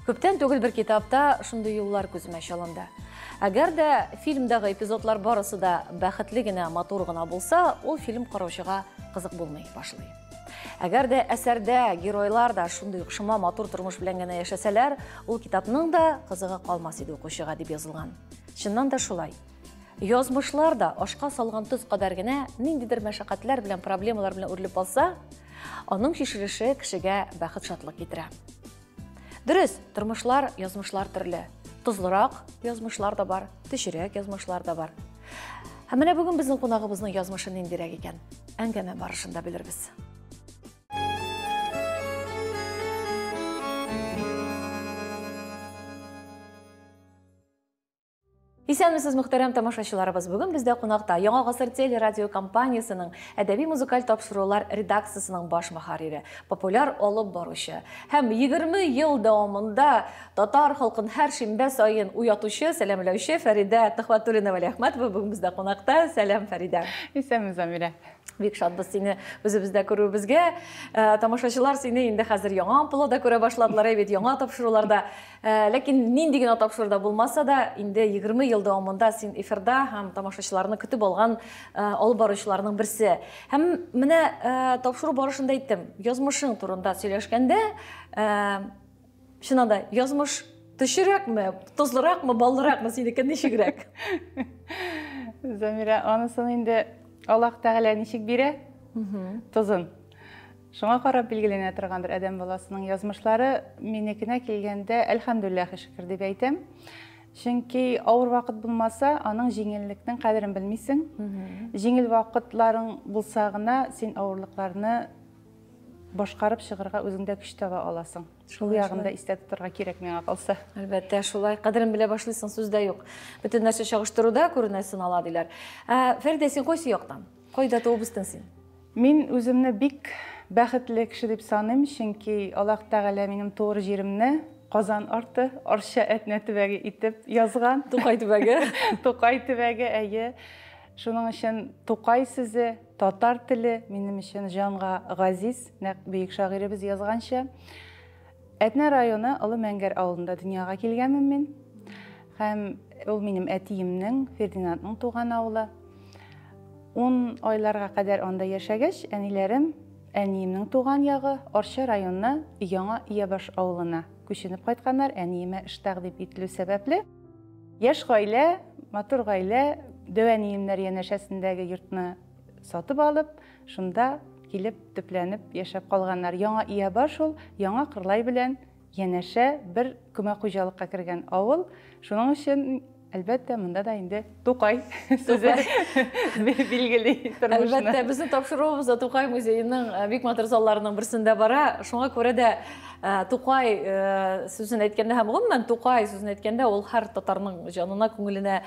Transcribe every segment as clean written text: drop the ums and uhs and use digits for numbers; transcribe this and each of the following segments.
Күптән түгел бер китапта шундый юллар күземә чалынды. Әгәр дә фильмдагы эпизодлар барысы да бәхетле генә, матур гына булса, ул фильм караучыга кызык булмый башлый. Әгәр дә әсәрдә геройлар да шундый ук шома матур тормыш белән генә яшәсәләр, ул китапның да кызыгы калмас иде укучыга дип язылган. Чыннан да шулай. Язмышлар да ашка салган тоз кадәр генә ниндидер мәшәкатьләр белән, проблемалар белән үрелеп алса, аның чишелеше кешегә бәхет-шатлык китерә. Дөрес, тормышлар, язмышлар төрле. Тозлырак язмышлар да бар, төчерәк язмышлар да бар. Һәм менә бүген безнең кунагыбызның язмышы ниндирәк икән? Әңгәмә барышында белербез. Исәнмесез, мөхтәрәм тамашачыларыбыз. Бүген бездә кунакта Яңа гасыр телерадио компаниясенең әдәби музыкаль тапшырулар редакциясенең баш мөхәррире, популяр алып баручы һәм 20 ел дәвамында татар халкын һәр шимбә саен уятучы, сәламләүче Фәридә Төхвәтуллина Вәлиәхмәтова бүген бездә кунакта. Сәлам, Фәридә. Исәнме, Замирә. Бик шатбыз сине үзебездә күрүебезгә. Тамашачылар сине инде хәзер яңа амплуада күрә башладылар, әй бит, яңа тапшыруларда. Ләкин нинди генә тапшыруда булмаса да, инде 20 ел дәвамында син эфирда һәм тамашачыларны көтеп алган алып баручыларның берсе. Һәм менә тапшыру барышында әйттем, язмышың турында сөйләшкәндә, чыннан да, язмыш төчерәкме, тозлыракмы, баллыракмы, синеке ничегрәк? Замирә, анысын инде Аллаһ Тәгалә ничек бирә? Тозын. Шуңа карап билгеләнә торгандыр адәм баласының язмышлары. Минекенә килгәндә, әлхәмдүлилләһи шөкер дип әйтәм. Чөнки авыр вакыт булмаса, аның җиңеллекнең кадерен белмисең. Җиңел вакытларың булса гына, син авырлыкларны башкарып чыгарга үзеңдә көч таба аласың. Шул ягын да истә тотарга кирәк миңа калса. Әлбәттә, шулай. Кадерен белә башлыйсың, сүз дә юк. Бөтен нәрсә чагыштыруда күренә, сынала диләр. Ә, Фәридә, син кайсы яктан? Кайда туып үстең син? Мин үземне бик бәхетле кеше дип саныйм, чөнки Аллаһ Тәгалә минем туыр җиремне Казан арты, Арча Әтнә төбәге итеп язган. Тукай төбәге. Тукай төбәге, әйе. Шуның өчен Тукай сүзе, татар теле минем өчен җанга газиз, нәкъ бөек шагыйребез язганча. Әтнә районы Олы Мәңгәр авылында дөньяга килгәнмен мин. Һәм ул минем әтиемнең, Фердинандның туган авылы. 10 айларга кадәр анда яшәгәч, әниләрем әниемнең туган ягы Арча районы Яңа Иябаш авылына күченеп кайтканнар, әниемә эш тәкъдим ителү сәбәпле. Яшь гаилә, матур гаилә, дәү әниемнәр янәшәсендәге йортны сатып алып, шунда килеп төпләнеп яшәп калганнар. Яңа Иябаш ул Яңа Кырлай белән янәшә бер күмәк хуҗалыкка кергән авыл. Шуның өчен, әлбәттә, монда да инде Тукай сүзе билгели тормышны. Әлбәттә, безнең тапшыруыбыз да Тукай музееның бик матур залларының берсендә бара. Шуңа күрә дә Тукай сүзен әйткәндә һәм гомумән Тукай сүзен әйткәндә ул һәр татарның җанына, күңеленә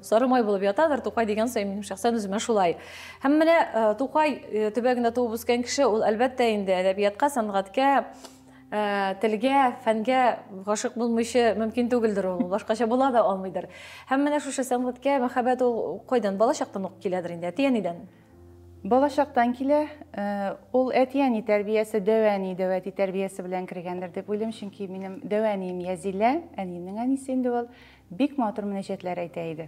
сары май булып ятадыр. Тукай дигән саен минем шәхсән үземә шулай. Һәм менә Тукай төбәгендә туып үскән кеше ул әлбәттә инде әдәбиятка, сәнгатькә, телгә, фәнгә гашык булмыйча мөмкин түгелдер ул, башкача була да алмыйдыр. Һәм менә шушы сәнгатькә мәхәббәт ул кайдан, балачактан ук киләдер инде, әти-әнидән? Балачактан килә. Ул әти-әни тәрбиясе, дәү әни, дәү әти тәрбиясе белән кергәндер дип уйлыйм, чөнки минем дәү әнием Язилә, әниемнең әнисе инде ул, бик матур мөнәҗәтләр әйтә иде.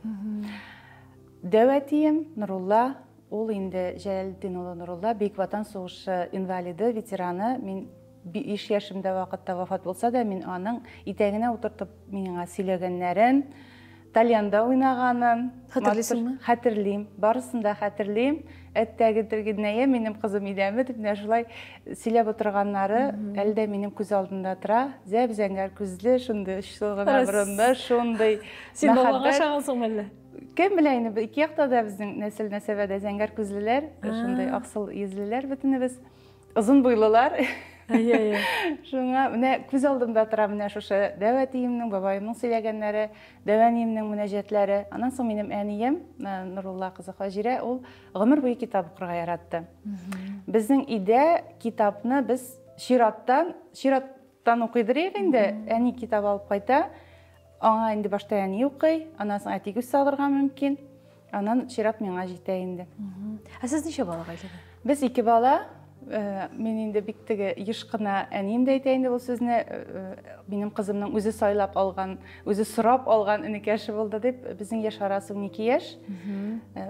Дәү әтием Нурулла, ул инде Җәләлетдин улы Нурулла, Бөек Ватан сугышы инвалиды, ветераны. Мин 5 яшемдә вакытта вафат булса да, мин аның итәгенә утыртып миңа сөйләгәннәрен, тальянда уйнаганын хәтерлисеңме? Хәтерлим, барысын да хәтерлим. Әттәге тергеннәе минем кызым идәме дип менә шулай сөйләп утырганнары әле дә минем күз алдында тора. Зәп-зәңгәр күзле, шундый очлы гына борынлы, шундый. Син бабаңа ошагансыңмы әллә? Кем белә инде, ике якта да безнең нәсел нәсәбәдә зәңгәр күзлеләр, шундый аксыл йөзлеләр бөтенебез. Озын буйлылар. Әйе, әйе. Шуңа менә күз алдымда тора менә шушы дәү әтиемнең, бабаемның сөйләгәннәре, дәү әниемнең мөнәҗәтләре. Аннан соң минем әнием, Нурулла кызы Хаҗирә, ул гомер буе китап укырга яратты. Безнең өйдә китапны без чираттан, чираттан укыйдырыйк инде. Әни китап алып кайта, аңа инде башта әни укый, аннан соң әти күз салырга мөмкин. Аннан чират миңа җитә инде. Ә сез ничә бала гаиләдә? Без ике бала. Мин инде бик теге еш кына әнием дә әйтә инде бу сүзне, минем кызымның үзе сайлап алган, үзе сорап алган энекәше булды дип. Безнең яшь арасы 12 яшь.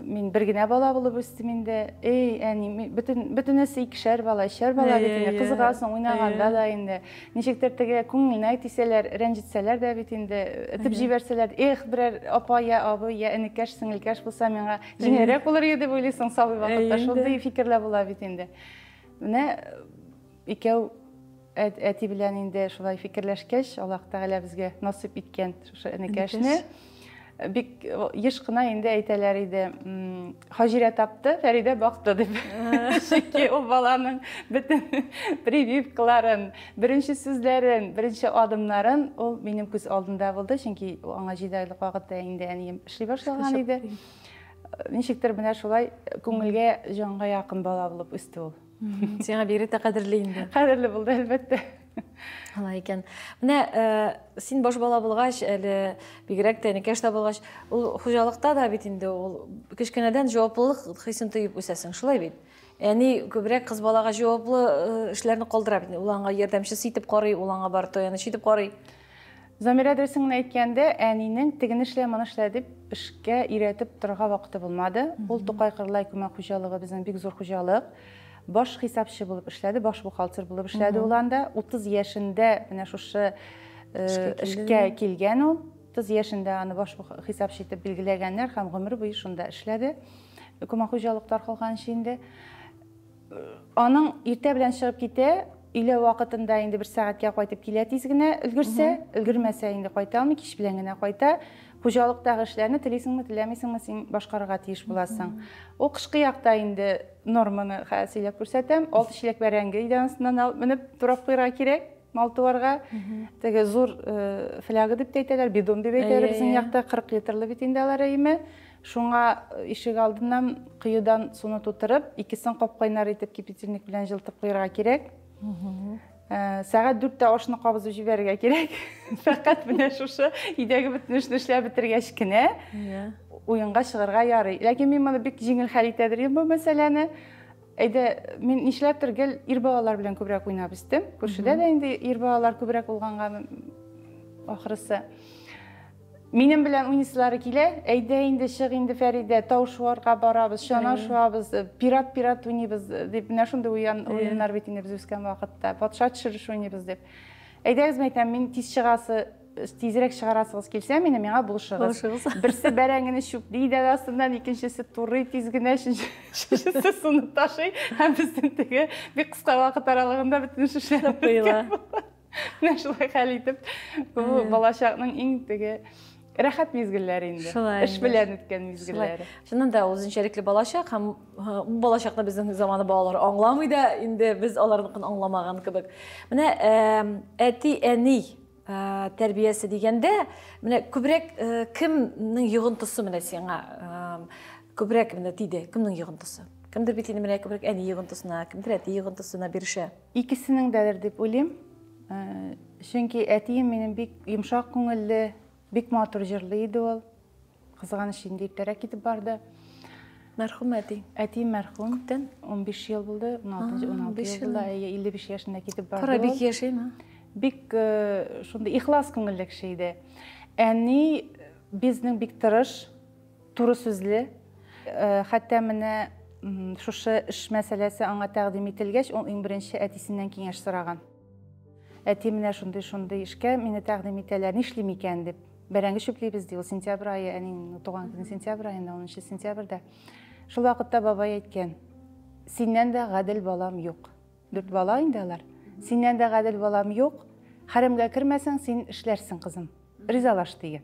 Мин бер генә бала булып үстем инде. Эй, әни, бөтен бөтенесе икешәр бала, өчәр бала бит инде. Кызыгасың уйнаганда да инде. Ничектер теге күңеленә тисәләр, рәнҗетсәләр дә бит инде, этеп җибәрсәләр, эх, берәр апа я абый я энекәш, сеңелкәш булса миңа җиңелрәк булыр иде дип уйлыйсың сабый вакытта. Шундый фикерләр була бит инде. Менә икәү әти белән инде шулай фикерләшкәч, Аллаһ Тәгалә безгә насыйп иткән шушы энекәшне. Бик еш кына инде әйтәләр иде, Хаҗирә тапты, Фәридә бакты дип. Чөнки ул баланың бөтен прививкаларын, беренче сүзләрен, беренче адымнарын ул минем күз алдында булды, чөнки аңа 7 айлык вакытта инде әнием эшли башлаган иде. Ничектер менә шулай күңелгә, җанга якын бала булып үсте ул. Сиңа бигрәк тә кадерле инде. Кадерле булды, әлбәттә. Алай икән. Менә син баш бала булгач, әле бигрәк тә энекәш тә булгач, ул хуҗалыкта да бит инде ул кечкенәдән җаваплылык хисен тоеп үсәсең, шулай бит? Әни күбрәк кыз балага җаваплы эшләрне калдыра бит. Ул аңа ярдәмчесе итеп карый, ул аңа бар таяныч итеп карый. Замирә, дөресен генә әйткәндә, әнинең тегене эшлә, моны эшлә дип эшкә өйрәтеп торырга вакыты булмады. Ул Тукай Кырлай күмәк хуҗалыгы безнең бик зур хуҗалык. Баш хисапчы булып эшләде, баш бухгалтер булып эшләде ул анда. 30 яшендә менә шушы эшкә килгән ул. 30 яшендә аны баш хисапчы итеп билгеләгәннәр һәм гомер буе шунда эшләде. Күмәк хуҗалык таркалганчы инде. Аның иртә белән чыгып китә, өйлә вакытында инде бер сәгатькә кайтып килә тиз генә, өлгерсә, өлгермәсә инде кайта алмый, кич белән генә кайта. Хуҗалыктагы эшләрне телисеңме, теләмисеңме, син башкарырга тиеш буласың. Ул кышкы якта инде норманы хәзер сөйләп күрсәтәм. 6 чиләк бәрәңге өйдән астыннан алып менеп турап куярга кирәк мал-туарга. Теге зур фляга дип тә әйтәләр, бидон дип әйтәләр безнең якта, 40 литрлы бит инде алар әйме. Шуңа ишек алдыннан коедан суны тутырып, икесен кап-кайнар итеп кипятильник белән җылытып куярга кирәк. Сәгать 4-тә ашны кабызып җибәрергә кирәк. Фәкать менә шушы өйдәге бөтен эшне эшләп бетергәч кенә уенга чыгарга ярый. Ләкин мин моны бик җиңел хәл итәдер идем бу мәсьәләне. Әйдә, мин нишләптер гел ир балалар белән күбрәк уйнап үстем. Күршедә дә инде ир балалар күбрәк булганга ахрысы. Минем белән уйныйсылары килә, әйдә инде, чык инде, Фәридә, тау шуарга барабыз, чана шуабыз, пират-пират уйныйбыз дип, менә шундый уеннар бит инде без үскән вакытта, патша төшереш уйныйбыз дип. Әйдәгез, мен әйтәм, мин тиз чыгасы, тизрәк чыгарасыгыз килсә, мине миңа булышыгыз. Булышыгыз. Берсе бәрәңгене чүпли идән астыннан, икенчесе турый тиз генә, өченчесе суны ташый, һәм безнең теге бик кыска вакыт аралыгында бөтен эш эшләнеп беткән була. Менә шулай хәл итеп, бу балачакның иң теге рәхәт мизгелләре инде. Шулай Эш инде. белән үткән мизгелләре. Чыннан да үзенчәлекле балачак һәм бу балачакны безнең заманы балалар аңламый да, инде без аларныкын аңламаган кебек. Менә әти-әни тәрбиясе дигәндә, менә күбрәк кемнең йогынтысы менә сиңа күбрәк менә тиде? Кемнең йогынтысы? Кемдер бит инде менә күбрәк әни йогынтысына, кемдер әти йогынтысына бирешә. Икесенең дәдер дип уйлыйм. Чөнки әтием минем бик йомшак күңелле, бик матур җырлый иде ул. Кызганыч, инде иртәрәк китеп барды. Мәрхүм әти. Әтием мәрхүм. Күптән? 15 ел булды, 16 15 ел булды. Әйе, 55 яшендә китеп барды Кара, бик ул. яшиме? Бик шундый ихлас күңелле кеше иде. Әни безнең бик тырыш, туры сүзле. Хәтта менә шушы эш мәсьәләсе аңа тәкъдим ителгәч, ул иң беренче әтисеннән киңәш сораган. Әти, менә шундый-шундый эшкә мине тәкъдим итәләр, нишлим икән дип. Бәрәңге чүплибез ди, ул сентябрь ае, әнинең туган көне сентябрь аенда, 10 сентябрьдә. Шул вакытта бабай әйткән, синнән дә гадел балам юк. 4 бала инде алар. Синнән дә гадел балам юк, хәрәмгә кермәсәң, син эшләрсең, кызым. Ризалаш дигән.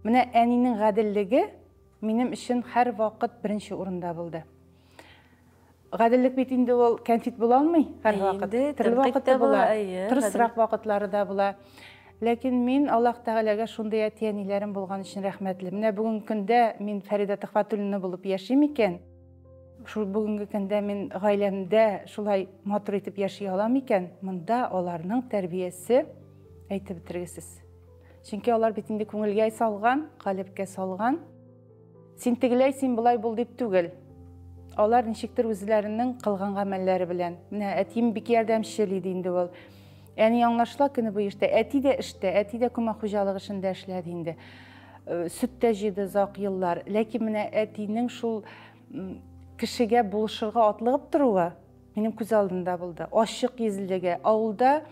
Менә әнинең гаделлеге минем өчен һәр вакыт беренче урында булды. Гаделлек бит инде ул кәнфит була алмый һәр вакыт. Инде Төрле тәнкыйть вакыты тә була, була, әйе, тырысрак гадел. вакытлары да була. Ләкин мин Аллаһ Тәгаләгә шундый әти-әниләрем булган өчен рәхмәтле. Менә бүгенге көндә мин Фәридә Төхвәтуллина булып яшим икән, шул бүгенге көндә мин гаиләмдә шулай матур итеп яши алам икән, монда аларның тәрбиясе әйтеп бетергесез. Чөнки алар бит инде күңелгә салган, калебкә салган. Син тегеләй, син болай бул дип түгел. Алар ничектер үзләренең кылган гамәлләре белән. Менә әтием бик ярдәмчел иде инде ул. Әни аңлашыла көне буе эштә, әти дә эштә, әти дә күмәк хуҗалык эшендә эшләде инде. Сөт тә җыйды озак еллар. Ләкин менә әтинең шул кешегә булышырга атлыгып торуы минем күз алдында булды. Ачык йөзлелеге. Авылда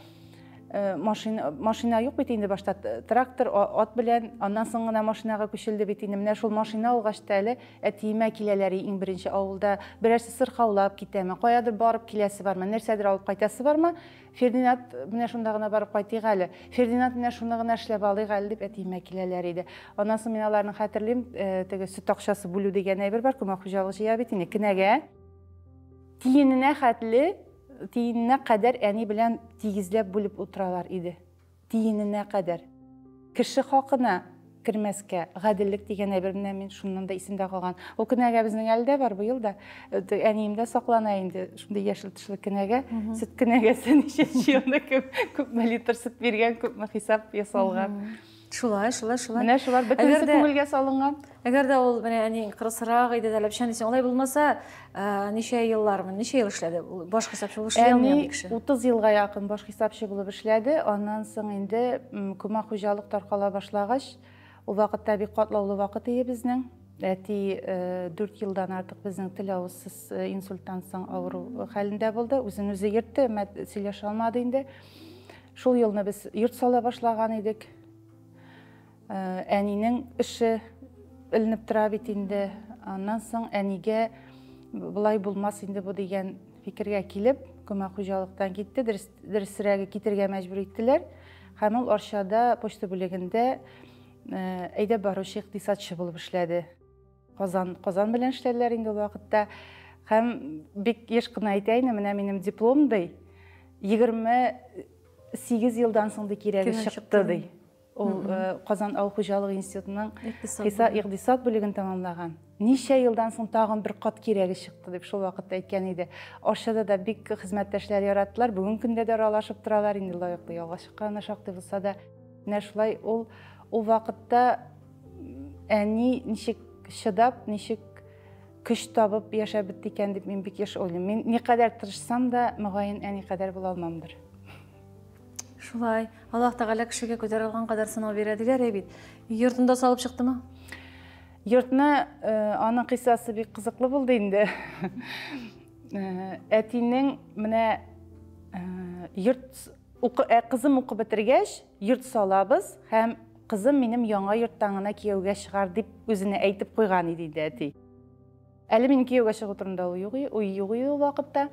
машина, машина юк бит инде башта трактор, ат белән, аннан соң гына машинага күчелде бит инде. Менә шул машина алгач та әле әтиемә киләләр иң беренче авылда. Берәрсе сырхаулап китәме, каядыр барып киләсе бармы, нәрсәдер алып кайтасы бармы? Фердинанд менә шунда гына барып кайтыйк әле. Фердинанд менә шуны гына эшләп алыйк әле дип әтиемә киләләр иде. Аннан соң мин аларны хәтерлим, теге сөт акчасы бүлү дигән әйбер бар, күмәк хуҗалык җыя бит инде кенәгә. Тиененә хәтле, тиененә кадәр әни белән тигезләп бүлеп утыралар иде. Тиененә кадәр. Кеше хакына кермәскә, гаделлек дигән әйбер менә мин шуннан да исемдә калган. Ул кенәгә безнең әле дә бар, быел да. Әниемдә саклана инде шундый яшел тышлы кенәгә. Сөт кенәгәсе ничәнче елны кем күпме литр сөт биргән, күпме хисап ясалган. Шулай, шулай, шулай. Менә шулар бөтенесе күңелгә салынган. Әгәр дә ул менә әниең кырысрак иде, таләпчән дисең, алай булмаса, ничә еллар, ничә ел эшләде? Ул баш хисапчы булып эшли алмый кеше. 30 елга якын баш хисапчы булып эшләде. Аннан соң инде күмәк хуҗалык таркала башлагач, ул вакытта бик катлаулы вакыт иде безнең. Әти 4 елдан артык безнең тел авызсыз инсульттан соң авыру хәлендә булды. Үзен үзе йөртте, әмма сөйләшә алмады инде. Шул елны без йорт сала башлаган идек. Әнинең эше эленеп тора бит инде. Аннан соң әнигә болай булмас инде бу дигән фикергә килеп, күмәк хуҗалыктан китте, дөресрәге китергә мәҗбүр иттеләр. Һәм ул Арчада почта бүлегендә әйдәп баручы икътисадчы булып эшләде. Казан, Казан белән эшләделәр инде ул вакытта. Һәм бик еш кына әйтә инде, менә минем диплом ди, 28 елдан соң ди кирәге чыкты ди. Ул Казан авыл хуҗалыгы институтының икътисад бүлеген тәмамлаган. Ничә елдан соң тагын бер кат кирәге чыкты дип шул вакытта әйткән иде. Арчада да бик хезмәттәшләр яраттылар. Бүгенге көндә дә аралашып торалар, инде лаеклы ялга чыкканына шактый булса да. Менә шулай ул ул вакытта әни ничек чыдап, ничек көч табып яшәп бетте икән дип мин бик еш уйлыйм. Мин никадәр тырышсам да, мөгаен әни кадәр була алмамдыр. Шулай. Аллаһ Тәгалә кешегә күтәрә алган кадәр сынау бирә диләр бит. Йортын да салып чыктымы? Йортны аның кыйссасы бик кызыклы булды инде. Әтинең менә йорт кызым укып бетергәч, йорт салабыз һәм кызым минем яңа йорттан гына кияүгә чыгар дип үзенә әйтеп куйган иде инде әти. Әле минем кияүгә чыгу турында уй юк, уй юк иде ул вакытта.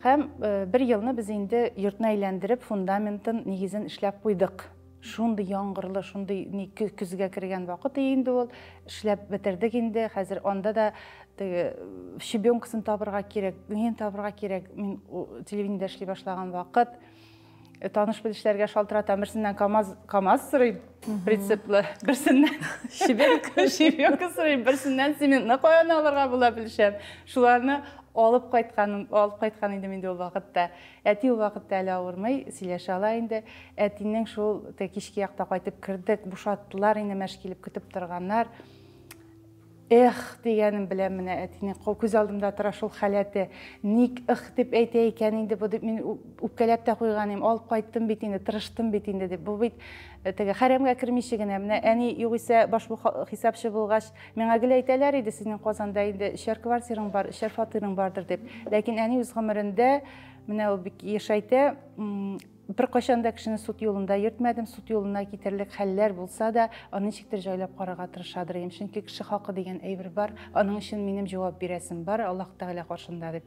Һәм бер елны без инде йортны әйләндереп, фундаментын, нигезен эшләп куйдык. Шундый яңгырлы, шундый көзгә кергән вакыт инде ул. Эшләп бетердек инде. Хәзер анда да теге щебенкасын табырга кирәк, нигезен табырга кирәк. Мин телевидениедә эшли башлаган вакыт. Таныш белешләргә шалтыратам, берсеннән КАМАЗ, КАМАЗ сорыйм, прицеплы, берсеннән щебенка, щебенка сорыйм, берсеннән цементны каян алырга була белешәм. Шуларны алып кайткан, алып кайткан идем инде ул вакытта. Әти ул вакытта әле авырмый, сөйләшә ала инде. Әтинең шул кичке якта кайтып кердек, бушаттылар инде, мәш килеп көтеп торганнар. Эх дигәнем белән менә әтинең күз алдымда тора шул халәте. Ник эх дип әйтә икән инде бу дип мин үпкәләп тә куйган идем. Алып кайттым бит инде, тырыштым бит инде дип. Бу бит теге хәрәмгә кермичә генә. Менә әни югыйсә баш хисапчы булгач, миңа гел әйтәләр иде, синең Казанда инде өчәр квартираң бар, өчәр фатирың бардыр дип. Ләкин әни үз гомерендә менә ул бик еш әйтә, бер кайчан да кешене суд юлында йөртмәдем, суд юлына китерлек хәлләр булса да, аны ничектер җайлап карарга тырышадыр идем. Чөнки кеше хакы дигән әйбер бар, аның өчен минем җавап бирәсем бар Аллаһ Тәгалә каршында дип.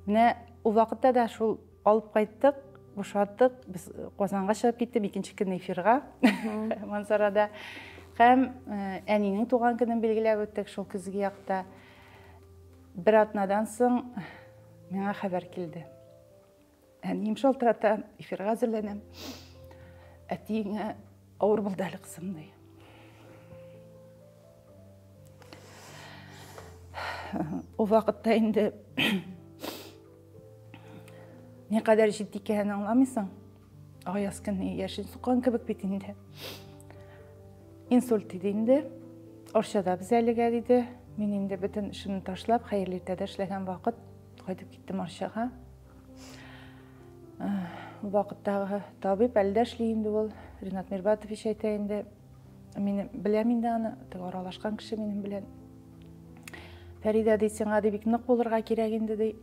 Менә ул вакытта да шул алып кайттык, бушаттык, без Казанга чыгып киттем, икенче көнне эфирга Мансарада. Һәм әнинең туган көнен билгеләп үттек шул көзге якта. Бер атнадан соң миңа хәбәр килде. Әнием шалтырата, эфирга әзерләнәм. Әтиеңә авыр булды әле кызым, ди. Ул вакытта инде никадәр җитди икәнен аңламыйсың. Аяз көнне яшен суккан кебек бит инде. Инсульт иде инде. Арчада без әлегә диде. Мин инде бөтен эшемне ташлап, хәерле иртәдә эшләгән вакыт кайтып киттем Арчага. Ул вакыттагы табиб әле дә эшли инде ул, Ринат Мирбатович әйтә инде. Мин беләм инде аны, теге аралашкан кеше минем белән. Фәридә ди, сиңа ди бик нык булырга кирәк инде ди.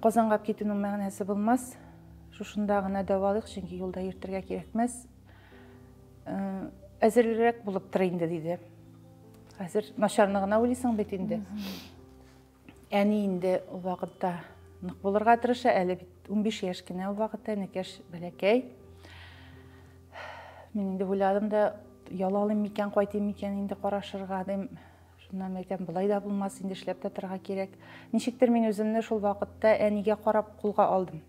Казанга китүнең мәгънәсе булмас. Шушында гына дәвалыйк, чөнки юлда йөртергә кирәкмәс. Әзерлерәк булып тор инде диде. Хәзер начарны гына уйлыйсың бит инде. Әни инде ул вакытта нык булырга тырыша, әле бит 15 яшь кенә ул вакытта, энекәш бәләкәй. Мин инде уйладым да, ял алыйм микән, кайтыйм микән инде карашырга дим. Шуннан әйтәм, болай да булмас, инде эшләп тә торырга кирәк. Ничектер мин үземне шул вакытта әнигә карап кулга алдым.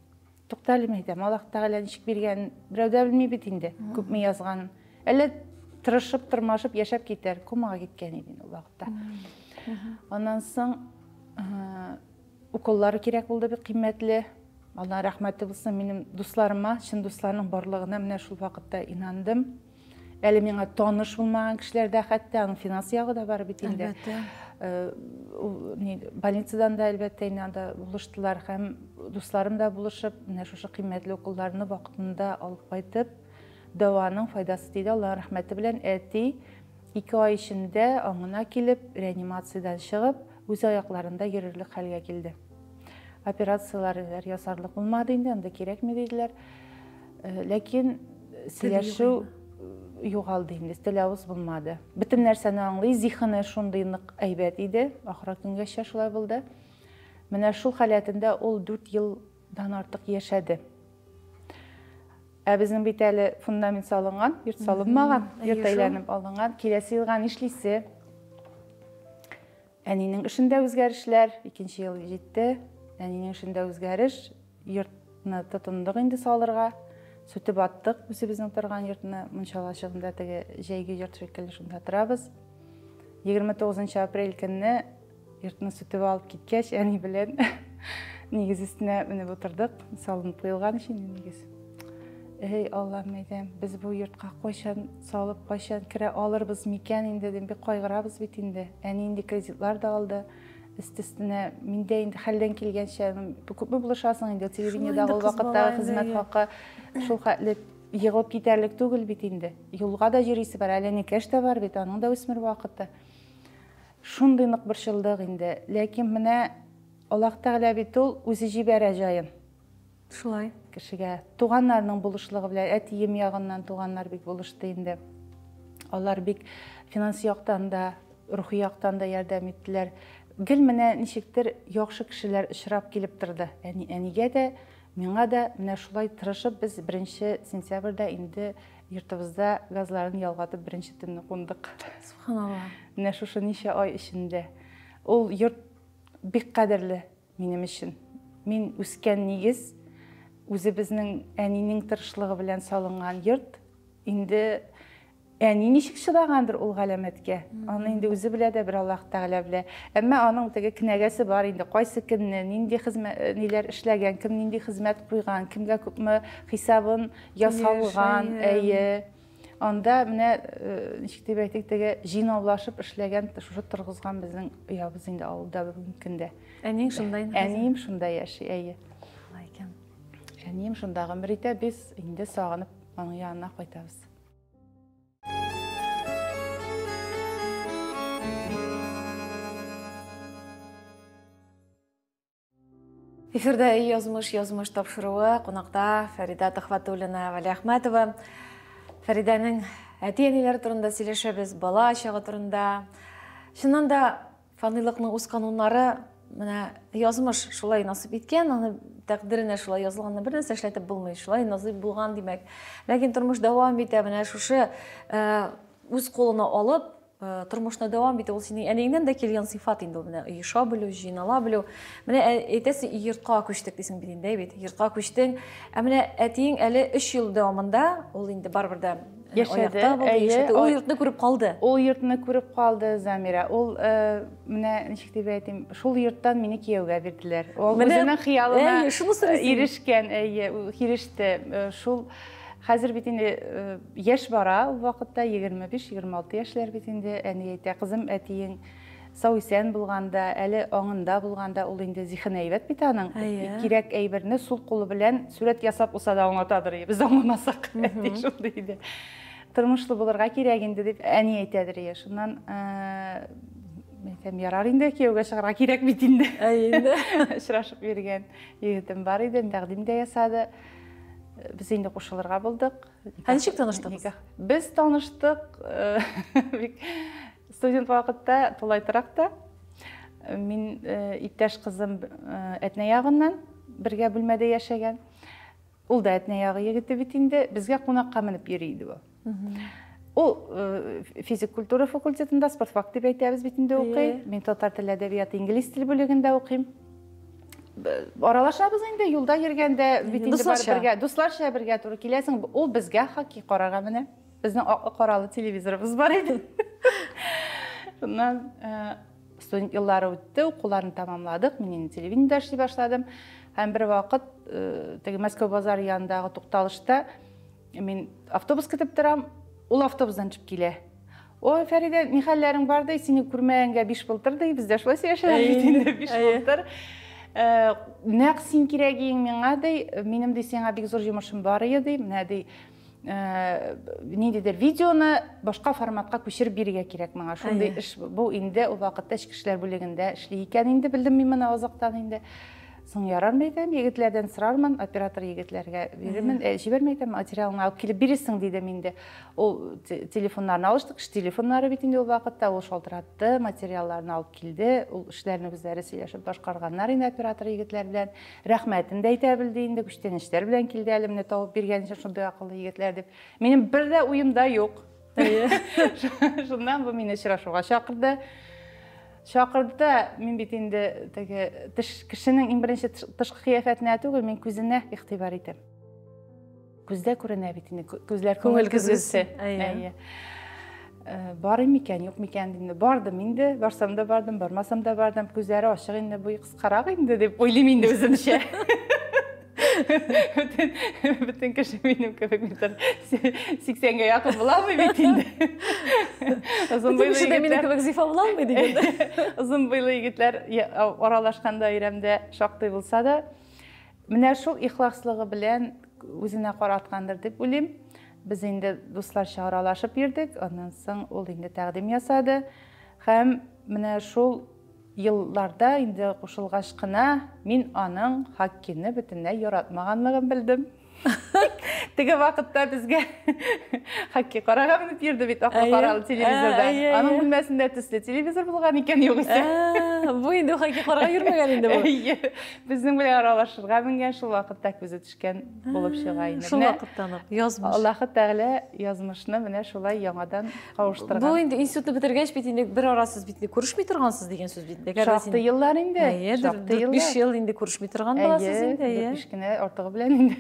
Тукта әле, әйтәм, Аллаһ Тәгалә ничек биргәнен берәү дә белми бит инде, күпме язганын. Әллә тырышып, тырмашып яшәп китәр, комага киткән иде ул вакытта. Аннан соң уколлары кирәк булды бик кыйммәтле. Аллаһ рәхмәте булсын минем дусларыма, чын дусларның барлыгына менә шул вакытта инандым. Әле миңа таныш булмаган кешеләр дә хәтта аның финанс ягы да бар бит инде. Әлбәттә. Больницадан да әлбәттә инде анда булыштылар һәм дусларым да булышып, менә шушы кыйммәтле уколларны вакытында алып кайтып, дәваның файдасы тиде. Аллаһ рәхмәте белән әти 2 ай эчендә аңына килеп, реанимациядән чыгып, үз аякларында йөрерлек хәлгә килде. Операцияләр ясарлык булмады инде, анда кирәкми диделәр. Ләкин сөйләшү югалды инде, тел авыз булмады. Бөтен нәрсәне аңлый, зиһене шундый нык әйбәт иде, ахыргы көнгәчә шулай булды. Менә шул халәтендә ул 4 елдан артык яшәде. Ә безнең бит әле фундамент салынган, йорт салынмаган, йорт әйләнеп алынган. Киләсе елга нишлисе? Әнинең эшендә үзгәрешләр, икенче ел җитте. Әнинең эшендә үзгәреш, йортны тотындык инде салырга. Сүтеп аттык үзебезнең торган йортны, мунчалачыгында теге җәйге йорт шикелле шунда торабыз. 29 апрель көнне йортны сүтеп алып киткәч, әни белән нигез өстенә менеп утырдык. Салынып куелган өчен нигез. Эй, Аллам, әйтәм, без бу йортка кайчан салып, кайчан керә алырбыз микән инде, дим, бик кайгырабыз бит инде. Әни инде кредитлар да алды. Өстесенә мин дә инде хәлдән килгәнчә, күпме булышасың инде, телевидениедагы ул вакыттагы хезмәт хакы шул хәтле егылып китәрлек түгел бит инде. Юлга да йөрисе бар, әле энекәш тә бар бит, аның да үсмер вакыты. Шундый нык борчылдык инде. Ләкин менә Аллаһ Тәгалә бит ул үзе җибәрә җаен. Шулай. Кешегә туганнарның булышлыгы белән, әтием ягыннан туганнар бик булышты инде. Алар бик финанс яктан да, рухи яктан да ярдәм иттеләр. Гел менә ничектер яхшы кешеләр очрап килеп торды. Әни, әнигә дә, миңа да менә шулай тырышып без 1 сентябрьдә инде йортыбызда газларын ялгатып беренче төнне кундык. Субханалла. Менә шушы ничә ай эчендә. Ул йорт бик кадерле минем өчен. Мин үскән нигез, үзебезнең әнинең тырышлыгы белән салынган йорт. Инде әни ничек чыдагандыр ул галәмәткә? Аны инде үзе белә дә, бер Аллаһ Тәгалә белә. Әмма аның теге кенәгәсе бар инде, кайсы кемне, нинди хезмәт, ниләр эшләгән, кем нинди хезмәт куйган, кемгә күпме хисабын ясалган, әйе. Анда менә ничек дип әйтик, теге җыйнаулашып эшләгән, шушы торгызган безнең оябыз инде авылда бүгенге көндә. Әниең шунда инде? Әнием шунда яши, әйе. Шулай икән. Әнием шунда гомер итә, без инде сагынып аның янына кайтабыз. Эфирда язмыш, язмыш тапшыруы, кунакта Фәридә Төхвәтуллина, Вәлиәхмәтова. Фәридәнең әти-әниләре турында сөйләшәбез, бала чагы турында. Чыннан да фанилыкның үз кануннары, менә язмыш шулай насыйп иткән, аны тәкъдиренә шулай язылганны бер нәрсә эшләтеп булмый, шулай насыйп булган димәк. Ләкин тормыш дәвам итә, менә шушы үз кулына алып, тормышны дәвам итә, ул синең әниеңнән дә килгән сыйфат инде ул, менә оеша белү, җыйнала белү. Менә әйтәсең, йортка күчтек дисең бит инде, бит, йортка күчтең. Ә менә әтиең әле 3 ел дәвамында, ул инде барыбер дә Яшәде, аякта булды, әйе, яшәде. Ул йортны күреп калды. Ул йортны күреп калды Замира. Ул, менә ничек дип әйтим, шул йорттан мине кияүгә бирделәр. Ул Менә үзенең хыялына әйе, шуны сорыйсың. ирешкән, әйе, ул иреште. Шул Хәзер бит инде яшь бара, ул вакытта 25-26 яшьләр бит инде. Әни әйтә, кызым, әтиең сау-исән булганда, әле аңында булганда, ул инде зиһене әйбәт бит аның. Кирәк әйберне сул кулы белән сурәт ясап булса да аңлатадыр, без аңламасак. Әти шундый иде. Тормышлы булырга кирәк инде дип әни әйтәдер. Шуннан әйтәм, ярар инде, кияүгә чыгарга кирәк бит инде. Әйе. Очрашып йөргән егетем бар иде, тәкъдим дә ясады. Без инде кушылырга булдык. Ә ничек таныштыгыз? Без таныштык бик студент вакытта, тулай торакта. Мин иптәш кызым Әтнә ягыннан бергә бүлмәдә яшәгән. Ул да Әтнә ягы егете бит инде, безгә кунакка менеп йөри иде бу. Ул физик культура факультетында, спортфак дип әйтәбез бит инде, укый. Мин татар теле, әдәбияты, инглиз теле бүлегендә укыйм. Аралашабыз инде, юлда йөргәндә бит инде бар бергә, дусларча бергә туры киләсең. Ул безгә хоккей карарга менә. Безнең аклы-каралы телевизорыбыз бар иде. Шуннан студент еллары үтте, укуларны тамамладык. Мин инде телевидениедә эшли башладым. Һәм бер вакыт теге Мәскәү базары янындагы тукталышта мин автобус көтеп торам, ул автобустан төшеп килә. Ой, Фәридә, ни хәлләрең бар ди, сине күрмәгәнгә 5 былтыр ди, бездә шулай сөйләшәләр бит инде, 5 былтыр. Нәкъ син кирәгиең миңа ди, минем ди сиңа бик зур йомышым бар иде ди, менә ди, ниндидер видеоны башка форматка күчереп бирергә кирәк миңа. Шундый эш бу инде ул вакытта эчке эшләр бүлегендә эшли икән инде, белдем мин моны азактан инде. Соң ярар әйтәм, егетләрдән сорармын, оператор егетләргә бирермен, җибәрмә әйтәм, материалыңны алып килеп бирерсең дидем инде. Ул телефоннарны алыштык, эш телефоннары бит инде ул вакытта, ул шалтыратты, материалларны алып килде, ул эшләрне үзләре сөйләшеп башкарганнар инде оператор егетләр белән. Рәхмәтен дә әйтә белде инде, күчтәнәчләр белән килде әле, менә табып биргән өчен шундый акыллы егетләр дип. Минем бер дә уемда юк. Шуннан бу мине очрашуга чакырды. Чакырды да, мин бит инде теге теш кешенең иң беренче тышкы кыяфәтенә түгел, мин күзенә игътибар итәм. Күздә күренә бит инде, күзләр күңел көзгесе. Әйе. Барыйм микән, юк микән дим. Бардым инде, барсам да бардым, бармасам да бардым. Күзләре ачык инде, буй кыскарак инде дип уйлыйм инде үземчә. Бөтен кеше минем кебек метр 80-гә якын була алмый бит инде. Озын буйлы кеше дә минем кебек зифа була алмый дигәндә. Озын буйлы егетләр аралашканда өйрәмдә шактый булса да, менә шул ихласлыгы белән үзенә караткандыр дип уйлыйм. Без инде дусларча аралашып йөрдек, аннан соң ул инде тәкъдим ясады. Һәм менә шул елларда инде кушылгач кына мин аның хоккейны бөтенләй яратмаганлыгын белдем. Теге вакытта безгә хоккей карарга менеп йөрде бит аклы-каралы телевизордан. Аның бүлмәсендә төсле телевизор булган икән югыйсә. Бу инде хоккей карарга йөрмәгән инде бу. Әйе. Безнең белән аралашырга менгән, шул вакытта күзе төшкән булып чыга инде. Шул вакыттан ук язмыш. Аллаһы Тәгалә язмышны менә шулай яңадан кавыштырган. Бу инде институтны бетергәч бит инде бер ара сез бит инде күрешми торгансыз дигән сүз бит. Шактый еллар инде. Әйе, 4-5 ел инде күрешми торган буласыз инде. Әйе, 4-5 кенә артыгы белән инде.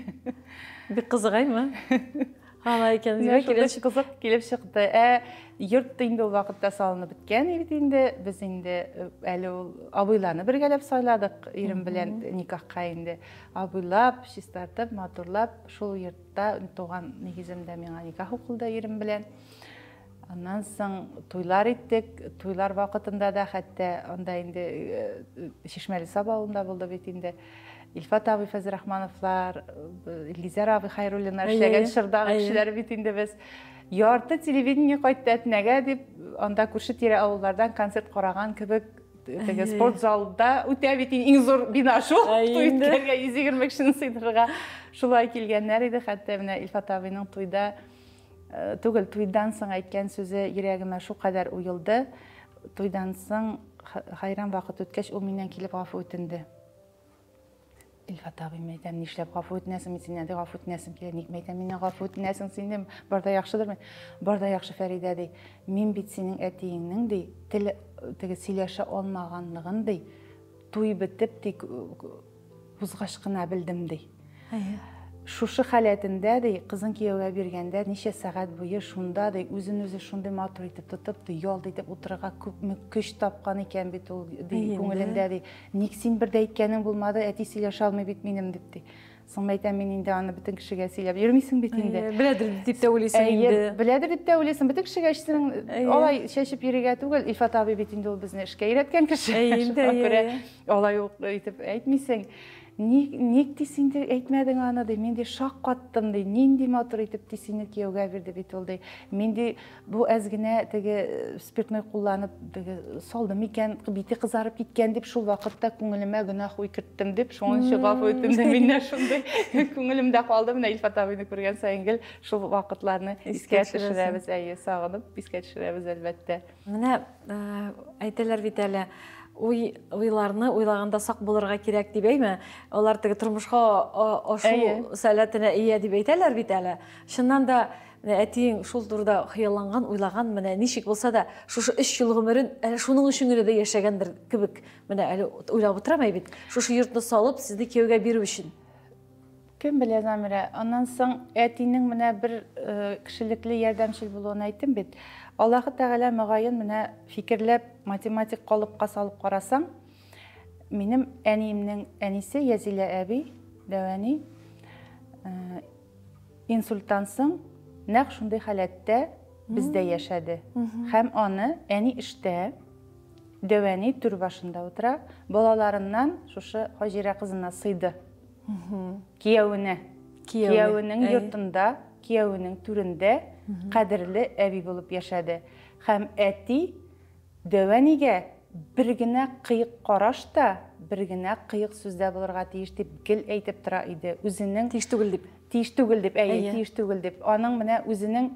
Бик кызык әйме? Алай икән, димәк, кызык килеп чыкты. Ә йорт инде ул вакытта салынып беткән бит инде. Без инде әле ул абыйларны бергәләп сайладык ирем белән никахка инде. Абыйлап, чистартып, матурлап, шул йортта туган нигеземдә миңа никах укылды ирем белән. Аннан соң туйлар иттек. Туйлар вакытында да хәтта анда инде Чишмәле Саба авылында булды бит инде. Илфат абый Фәзрахмановлар, Илгизәр абый Хайруллиннар эшләгән чордагы кешеләр бит инде без. Ярты телевидение кайтты Әтнәгә дип, анда күрше-тирә авыллардан концерт караган кебек теге спорт залда үтә бит иң зур бина шул. Туй үткәргә 120 кешене сыйдырырга шулай килгәннәр иде. Хәтта менә Илфат абыйның туйда түгел, туйдан соң әйткән сүзе йөрәгемә шулкадәр уелды. Туйдан соң хайран вакыт үткәч, ул миннән килеп гафу үтенде. Илфат абый, мин әйтәм, нишләп гафу үтенәсең, мин синнән дә гафу үтенәсем килә. Ник әйтәм, миннән гафу үтенәсең син, бар да яхшыдыр мин. Бар да яхшы, Фәридә, ди. Мин бит синең әтиеңнең, ди, тел теге сөйләшә алмаганлыгын, ди, туй бетеп, ди, узгач кына белдем, ди. Шушы халәтендә, ди, кызын кияүгә биргәндә ничә сәгать буе шунда, ди, үзен-үзе шундый матур итеп тотып, ди, ялт итеп утырырга күпме көч тапкан икән бит ул, ди, күңелендә, ди. Ник син бер дә әйткәнең булмады, әти сөйләшә алмый бит минем, дип, ди. Соң әйтәм, мин инде аны бөтен кешегә сөйләп йөрмисең бит инде. Беләдер дип тә уйлыйсың инде. Беләдер дип тә уйлыйсың. Бөтен кешегә синең алай чәчеп йөрергә түгел. Илфат абый бит инде ул безне эшкә өйрәткән кеше. Инде, күрә алай ук итеп әйтмисең. Ник, ник ди син ди әйтмәдең аны ди. Мин ди шаккаттым ди. Нинди матур итеп ди сине кияүгә бирде бит ул ди. Мин ди бу әз генә теге спиртной кулланып теге салды микән, бите кызарып киткән дип шул вакытта күңелемә гөнаһ уй керттем дип, шуның өчен гафу үтендем. Миннән шундый күңелемдә калды. Менә Илфат абыйны күргән саен гел шул вакытларны искә төшерәбез, әйе, сагынып искә төшерәбез, әлбәттә. Менә әйтәләр бит әле, уй уйларны уйлаганда сак булырга кирәк дип, әйме? Алар теге тормышка ашу сәләтенә ия дип әйтәләр бит әле. Чыннан да менә әтиең шул турыда хыялланган, уйлаган, менә ничек булса да шушы 3 ел гомерен әле шуның өчен генә дә яшәгәндер кебек. Менә әле уйлап утырам бит. Шушы йортны салып, сезне кияүгә бирү өчен. Кем белә, Замира, аннан соң әтинең менә бер кешелекле ярдәмчел булуын әйттем бит. Аллаһы Тәгалә мөгаен менә фикерләп, математик калыпка салып карасаң, минем әниемнең әнисе Язилә әби, дәү әни, инсульттан соң нәкъ шундый халәттә бездә яшәде. Һәм аны әни эштә, дәү әни түр башында утыра, балаларыннан шушы Хаҗирә кызына сыйды. Кияүенә. Кияүенең йортында, кияүенең түрендә кадерле әби булып яшәде. Һәм әти дәү әнигә бер генә кыек караш та, бер генә кыек сүз дә булырга тиеш дип гел әйтеп тора иде. Үзенең тиеш түгел дип. Тиеш түгел дип, әйе, тиеш түгел дип. Аның менә үзенең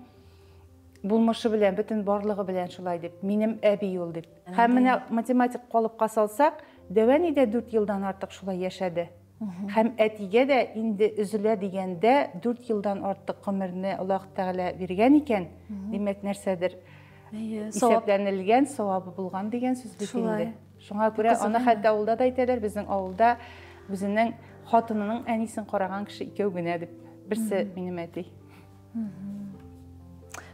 булмышы белән, бөтен барлыгы белән шулай дип. Минем әби ул дип. Һәм менә математик калыпка салсак, дәү әни дә 4 елдан артык шулай яшәде. Һәм әтигә дә инде өзелә дигәндә 4 елдан артык гомерне Аллаһ Тәгалә биргән икән, димәк нәрсәдер исәпләнелгән, савабы булган дигән сүз бит инде. Шуңа күрә аны хәтта авылда да әйтәләр, безнең авылда үзенең хатынының әнисен караган кеше икәү генә дип. Берсе минем әти.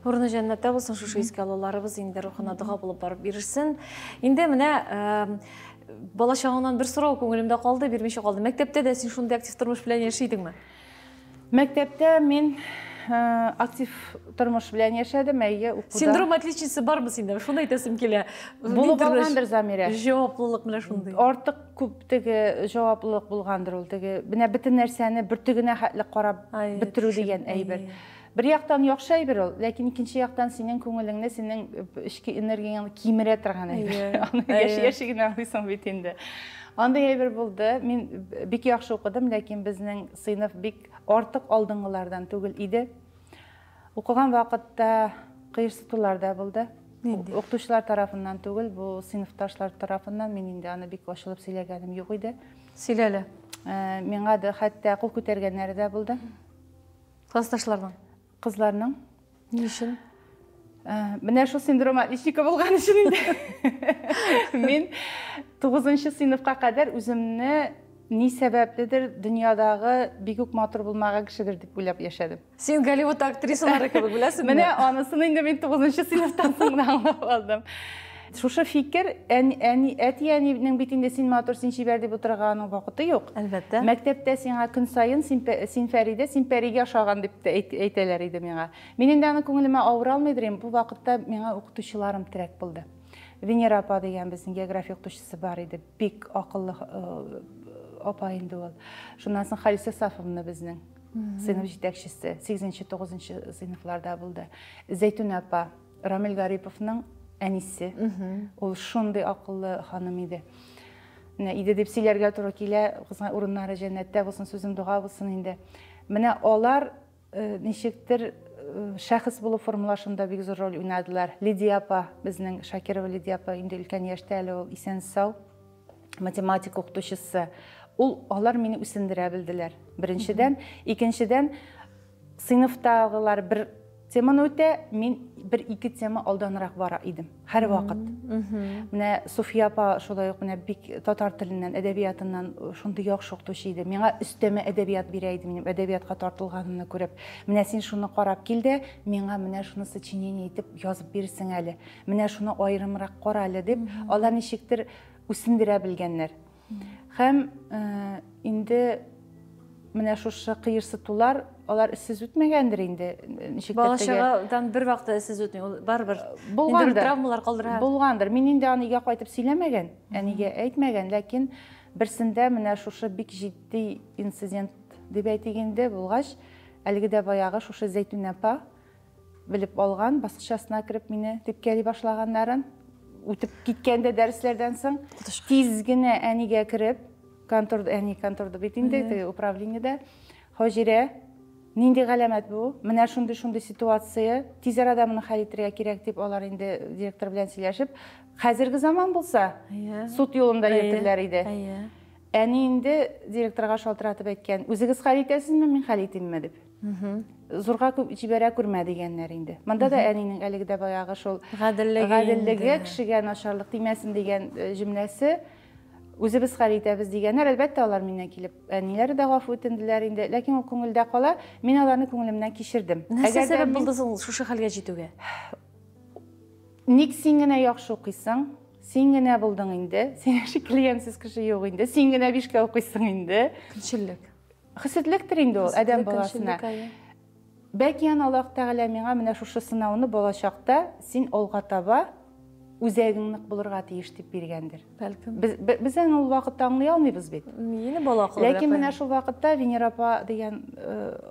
Урыны җәннәттә булсын, шушы искә алуларыбыз инде рухына дога булып барып ирешсен. Инде менә бала чагыңнан бер сорау күңелемдә калды, бирмичә калды. Мәктәптә дә син шундый актив тормыш белән яши идеңме? Мәктәптә мин актив тормыш белән яшәдем, әйе, укуда. Синдром отличницы бармы синдә? Шуны әйтәсем килә. Булып алгандыр, Замирә. Җаваплылык менә шундый. Артык күп теге җаваплылык булгандыр ул теге. Менә бөтен нәрсәне бөртегенә хәтле карап бетерү дигән әйбер. Бер яктан яхшы әйбер ул, ләкин икенче яктан синең күңелеңне, синең эчке энергияңне кимерә торган әйбер. Аны яши-яши генә аңлыйсың бит инде. Андый әйбер булды. Мин бик яхшы укыдым, ләкин безнең сыйныф бик артык алдынгылардан түгел иде. Укыган вакытта кыерсытулар да булды. Укытучылар тарафыннан түгел, бу сыйныфташлар тарафыннан. Мин инде аны бик ачылып сөйләгәнем юк иде. Сөйлә әле. Миңа да хәтта кул күтәргәннәре дә булды. Классташларның? Кызларның. Ни өчен? Менә шул синдром отличника булган өчен инде. Мин 9 сыйныфка кадәр үземне ни сәбәпледер дөньядагы бик үк матур булмаган кешедер дип уйлап яшәдем. Син Голливуд актрисалары кебек беләсеңме? Менә анысын инде мин 9 сыйныфтан соң гына аңлап алдым. Шушы фикер, әти-әнинең бит инде син матур, син чибәр дип утырганың вакыты юк. Әлбәттә. Мәктәптә сиңа көн саен син Фәридә, син Пәригә ошаган дип тә әйтәләр иде миңа. Мин инде аны күңелемә авыр алмыйдыр идем. Бу вакытта миңа укытучыларым терәк булды. Венера апа дигән безнең география укытучысы бар иде. Бик акыллы апа инде ул. Шуннан соң Халисә Сафовна безнең сыйныф җитәкчесе, 8-9 сыйныфларда булды. Зәйтүнә апа, Рамил Гариповның әнисе. Ул шундый акыллы ханым иде. Менә иде дип сөйләргә туры килә, кызга урыннары җәннәттә булсын, сүзем дога булсын инде. Менә алар ничектер шәхес булып формалашында бик зур роль уйнадылар. Лидия апа, безнең Шакирова Лидия апа, инде өлкән яшьтә әле ул, исән-сау, математика укытучысы. Ул алар мине үсендерә белделәр. Беренчедән, икенчедән, сыйныфтагылар бер теманы үтә, мин бер-ике тема алданрак бара идем. Һәр вакыт. Менә София апа шулай ук менә бик татар теленнән, әдәбиятыннан шундый яхшы укытучы иде. Миңа өстәмә әдәбият бирә иде, минем әдәбиятка тартылганымны күреп. Менә син шуны карап кил дә, миңа менә шуны сочинение итеп язып бирсең әле. Менә шуны аерымрак кара әле дип, алар ничектер үсендерә белгәннәр. Һәм инде Менә шушы кыерсытулар, алар эзсез үтмәгәндер инде. Ничек Бала чагадан бер вакытта эзсез үтми, ул барыбер булгандыр, травмалар калдыра. Булгандыр. Мин инде аны өйгә кайтып сөйләмәгән, әнигә әйтмәгән, ләкин берсендә менә шушы бик җитди инцидент дип әйтик инде, булгач, әлеге дә баягы шушы Зәйтүнә апа белеп алган, баскыч астына кереп мине типкәли башлаганнарын, үтеп киткәндә дәресләрдән соң тиз генә әнигә кереп, контор, әни конторда бит инде, теге управлениедә. Хаҗирә, нинди галәмәт бу? Менә шундый-шундый ситуация, тиз арада моны хәл итәргә кирәк дип алар инде директор белән сөйләшеп, хәзерге заман булса, суд юлында йөртерләр иде. Әни инде директорга шалтыратып әйткән, үзегез хәл итәсезме, мин хәл итимме дип. Зурга күп җибәрә күрмә дигәннәр инде. Монда да әнинең әлеге дә баягы шул гаделлеге, кешегә начарлык тимәсен дигән җөмләсе. Үзебез хәл итәбез дигәннәр, әлбәттә, алар миннән килеп, әниләре дә гафу үтенделәр инде, ләкин ул күңелдә кала, мин аларны күңелемнән кичердем. Нәрсә сәбәп булды соң шушы хәлгә җитүгә? Ник син генә яхшы укыйсың, син генә булдың инде, синең шикелле ямьсез кеше юк инде, син генә бишкә укыйсың инде. Көнчеллек. Хөсетлектер инде ул адәм баласына. Бәлки аны Аллаһ Тәгалә миңа менә шушы сынауны балачакта син алга таба үзәгең нык булырга тиеш дип биргәндер. Бәлкем. Без аны ул вакытта аңлый алмыйбыз бит. Мине бала акылы. Ләкин менә шул вакытта Венера апа дигән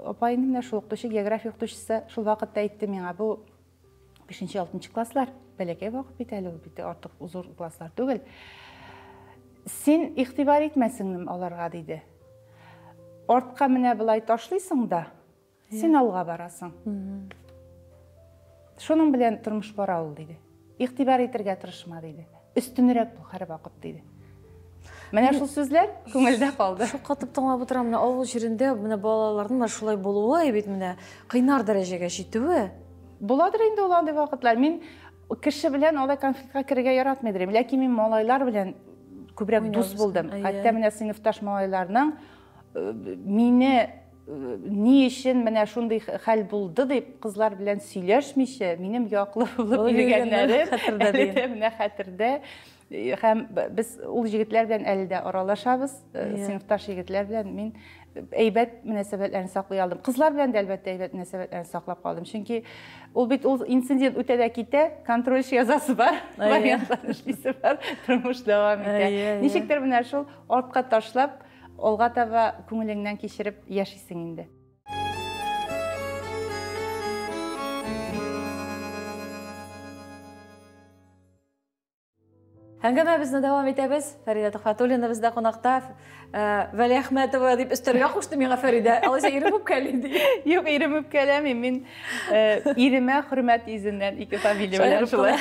апа инде менә шул укытучы, география укытучысы шул вакытта әйтте миңа, бу 5-6 класслар, бәләкәй вакыт бит әле ул бит, артык зур класслар түгел. Син игътибар итмә сеңлем аларга, диде. Артка менә болай ташлыйсың да, син алга барасың. Шуның белән тормыш бара ул, диде. Игътибар итергә тырышма, диде. Өстенрәк бул һәрвакыт, диде. Менә шул сүзләр күңелдә калды. Шул катып тыңлап утырам, менә авыл җирендә менә балаларның менә шулай булуы бит менә кыйнар дәрәҗәгә җитүе. Буладыр инде ул андый вакытлар. Мин кеше белән алай конфликтка керергә яратмыйдыр идем. Ләкин мин малайлар белән күбрәк дус булдым. Хәтта менә сыйныфташ малайларның мине ни өчен менә шундый хәл булды дип кызлар белән сөйләшмичә, минем яклы булып йөргәннәре хәтердә. Менә хәтердә. Һәм без ул егетләр белән әле дә аралашабыз. Сыйныфташ егетләр белән мин әйбәт мөнәсәбәтләрне саклый алдым. Кызлар белән дә әлбәттә әйбәт мөнәсәбәтләрне саклап калдым. Чөнки ул бит ул инцидент үтә дә китә, контроль язасы бар, вариантлар эшлисе бар, тормыш дәвам итә. Ничектер менә шул артка ташлап, алга таба күңелеңнән кичереп яшисең инде. Әңгәмәбезне дәвам итәбез. Фәридә Төхфәтуллина бездә кунакта. Вәли Әхмәтова дип өстәргә кушты миңа Фәридә. Алайса ирем үпкәли ди. Юк, ирем үпкәләми. Мин иремә хөрмәт йөзеннән ике фамилия белән шулай.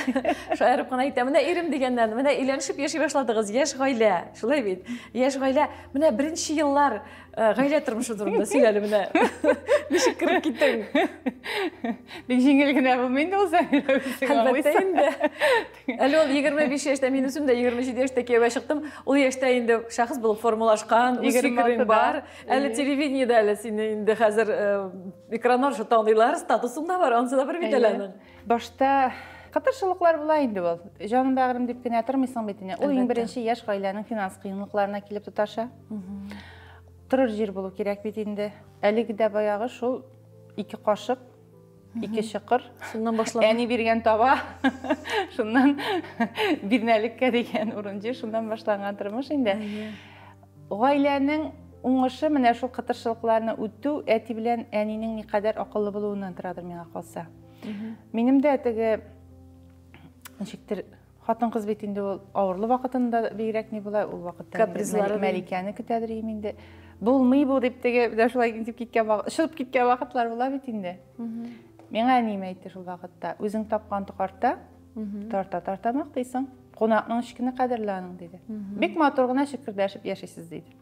Шаярып кына әйтәм. Менә ирем дигәннән, менә өйләнешеп яши башладыгыз. Яшь гаилә, шулай бит. Яшь гаилә. Менә беренче еллар гаилә тормышы турында сөйләле менә. Ничек кереп киттең? Бик җиңел генә булмый инде ул Замира, үзең Әлбәттә инде. Әле ул 25 яшьтә, мин үзем дә 27 яшьтә кияүгә чыктым. Ул яшьтә инде шәхес булып формалашкан, үз фикерең бар. Әле телевидениедә әле сине инде хәзер экраннар аша таныйлар, статусың да бар, анысы да бар бит әле аның. Башта кытыршылыклар була инде ул. Җаным бәгырем дип кенә тормыйсың бит инде. Ул иң беренче яшь гаиләнең финанс кыенлыкларына килеп тоташа. Торыр җир булу кирәк бит инде. Әлеге дә баягы шул ике кашык, ике чокыр. Шуннан башлана. Әни биргән таба. Шуннан бирнәлеккә дигән урын җир, шуннан башланган тормыш инде. Гаиләнең уңышы менә шул кытыршылыкларны үтү, әти белән әнинең никадәр акыллы булуыннан торадыр миңа калса. Минем дә теге ничектер хатын-кыз бит инде ул авырлы вакытында бигрәк ни була, ул вакытта капризлары Мәликәне көтәдер им инде. Булмый бу дип теге менә шулай дип киткән вакыт, чыгып киткән вакытлар була бит инде. Миңа әнием әйтте шул вакытта, үзең тапкан токарта, тарта-тарта мактыйсың, кунакның эчкене кадерле аның диде. Бик матур гына шөкердәшеп яшисез диде.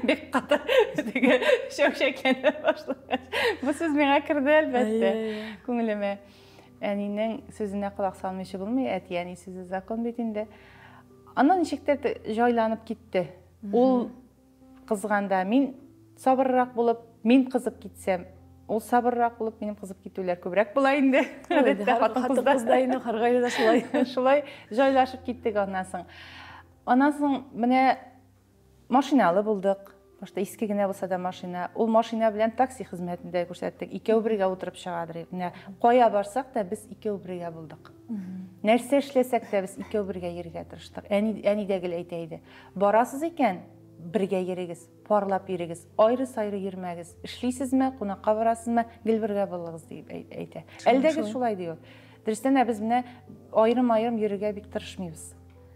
Бик каты теге шәүшәкләнә башлагач. Бу сүз миңа керде әлбәттә, күңелемә. Әнинең сүзенә колак салмыйча булмый, әти-әни сүзе закон бит инде. Аннан ничектер җайланып китте. Ул кызганда мин сабыррак булып, мин кызып китсәм, ул сабыррак булып, минем кызып китүләр күбрәк була инде. Гадәттә хатын-кызда инде һәр гаиләдә шулай. Шулай җайлашып киттек аннан соң. Аннан соң менә машиналы булдык. Башта иске генә булса да машина. Ул машина белән такси хезмәтен дә күрсәттек. Икәү бергә утырып чыгадыр. Менә кая барсак та без икәү бергә булдык. Нәрсә эшләсәк тә без икәү бергә йөрергә тырыштык. Әни, әни дә гел әйтә иде. Барасыз икән, бергә йөрегез, парлап йөрегез, айры-сайры йөрмәгез. Эшлисезме, кунакка барасызмы, гел бергә булыгыз дип әйтә. Әле дә гел шулай ди ул. Дөрестән дә без менә аерым-аерым йөрергә бик тырышмыйбыз.